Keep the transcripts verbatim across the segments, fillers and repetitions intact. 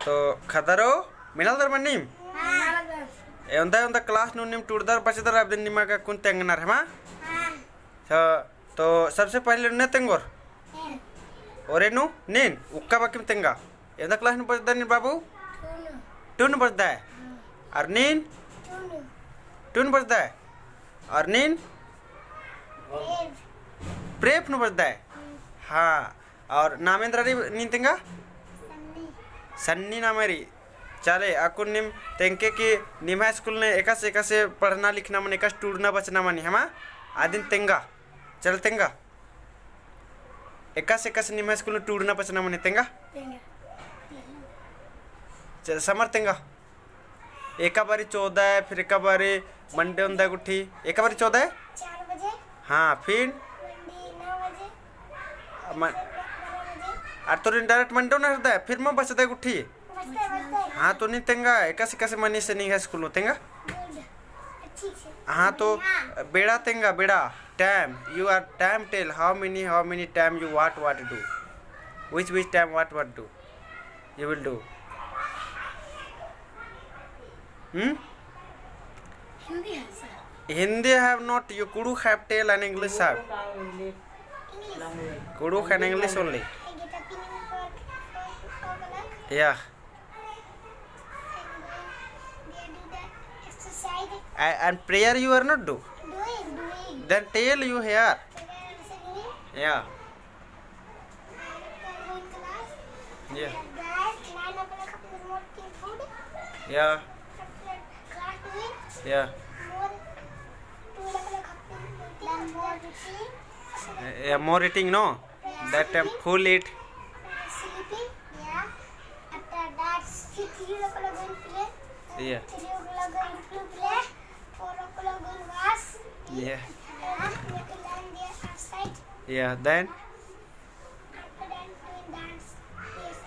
तो ख़द्दरो, मेनालदर मनी? हाँ। एवंदा, एवंदा class नू नीम टूड़दर बचदर, अबदिन निमा गा कुन तेंगनर हेमा? हाँ। तो, तो सबसे पहले नुने तेंगोर? हाँ। ओरे नू, नीन, उक्का बाकिम तेंगा। एवंदा class नू बचदय नीन बाबू? Two नू। Two नू बचदय? हाँ। और नीन? Two नू। Two नू बचदय? और नीन? Prep। Prep नू बचदय? हम्म। हाँ। और नाम एन्दरा रई नीन तेंगा? सन्नी। सन्नी नाम रई। चले, अक्कुन नीम तेंगके कि निम्है school नू एकासे एकासे पढ़ना लिखना मनी, एकासे टूड़ना बचना मनी, हेमा? अदिन तेंगा। चल तेंगा। एकासे एकासे निम्है school नू टूड़ना बचना मनी, तेंगा? तेंगा। चल, समर तेंगा। एका बारी चोदय, फिर एका बारी मंडे ओन्दय गुट्ठी। एका बारी चोदय? चार बजे। हाँ, फिर? मंडी नौ बजे। म-, बारह बजे। आर तोरिन direct मंडे ओना हेलदय, फिर मल बचदय गुट्ठी? बचदय, बचदय। हाँ, तो नीन तेंगा, एकासे एकासे मनी से निम्है school नू तेंगा? Good। अच्छी से। हाँ, तो बढ़िया। बेड़ा तेंगा, बेड़ा। Time, you are time tell, how many, how many time you what, what do? Which, which time what, what do? You will do. Hmm? Hindi है sir। Hindi have not, you कुँड़ुख़ have tell and English have। English। कुँड़ुख़ and English only। Yeah। And prayer you are not do? Doing, doing। Then tell you here। Yeah। Yeah। Yeah। Yeah। Yeah, more eating, no? That time full eat. Sleeping, yeah. After that, three o'clock going play. Yeah. Three o'clock going play. Four o'clock going wash. Yeah. Yeah, we can learn there outside. Yeah, then? After that, doing dance. Yes,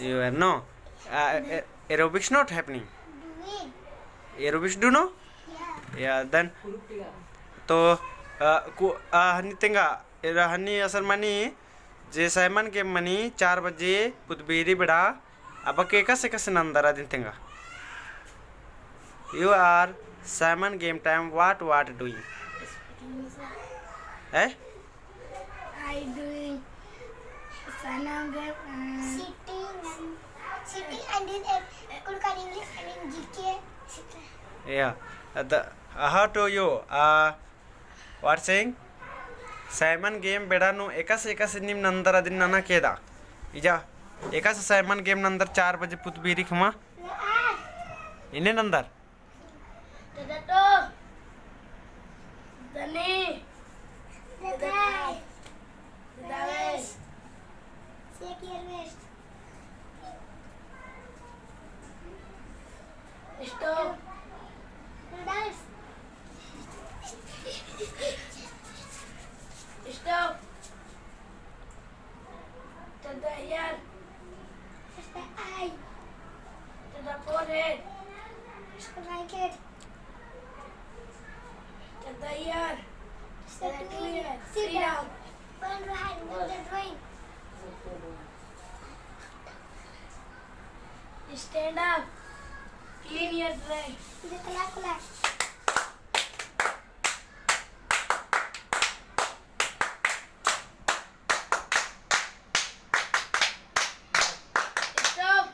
I You are no. Uh, a-, aerobics not happening. Doing. Aerobics do no? Yeah. Yeah, then. तो, uh, कु-, uh, हनी तेंगा, एरा हनी असन मनी, जे साइमन के मनी चार बजे पुतबीरी बेड़ा, अबके एकासे एकासे नंदर अदिन तेंगा। You are Simon game time, what, what doing? हैं? I doing Simon game, uh, sitting and, sitting and in a Kurkar English and in G K, et cetera. Yeah. The, how do you, uh, What saying? साइमन गेम बेड़ा नू एकासे एकासे नीम नंदर अदिन नना केदा। इजा, एकासे साइमन गेम नंदर चार बजे पुतबीरी खमा। इन्ने नंदर। दादा तो। दनी। दादा। दादा वेस्ट। Shake your waist. Stop. Dance. Stop. To the ear. To the eye. To the forehead. To the forehead. To the ear. To the ear. Sit down. Sit down. One hand with the drawing. Stand up. Clean your tray. Clap, clap. Stop.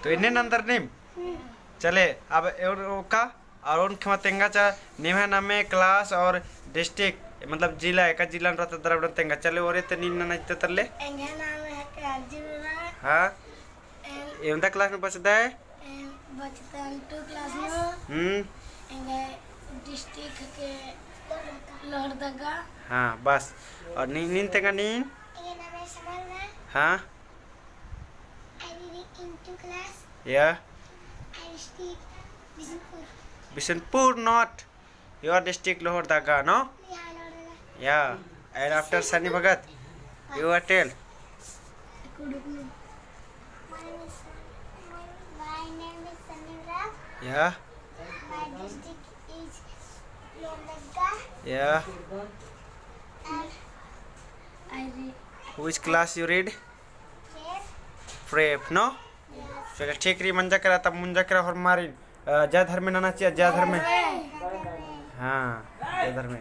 तो इन्ने नंदर नीम? हम्म। चले, अब और का? और उन खमा तेंगा चा, निम्है नामे class और district, मतलब जिला, एका जिला नू रअदर अबड़न तेंगा। चले, ओरे ते नीन नना इत्ते तरले? एंग्है नामे है के अर्जुन उराँव। हाँ। एम एवंदा class नू बचदय? एम बचदन two class नू। हम्म। एंग्है district के लोहरदगा। हाँ, बस। और नी-, नीन तेंगा नीन? एंग्है नामे समर उराँव। हाँ। I reading in two class. Yeah. I district Bishnupur. Bishnupur not. Your district Lohardaga, no? Yeah, Lohardaga. Yeah. And after Sani Bhagat, you are tell. My name is Sani, my, my name is Sani Uram. Yeah. My district is Lohardaga. Yeah. Which class you read? Prep, no? चले, ठीक रई, मंजा केरा, तब मुंजा केरा होरमारिन। अ, जय धर्मे नना चिआ, जय धर्मे। हाँ, जय धर्मे।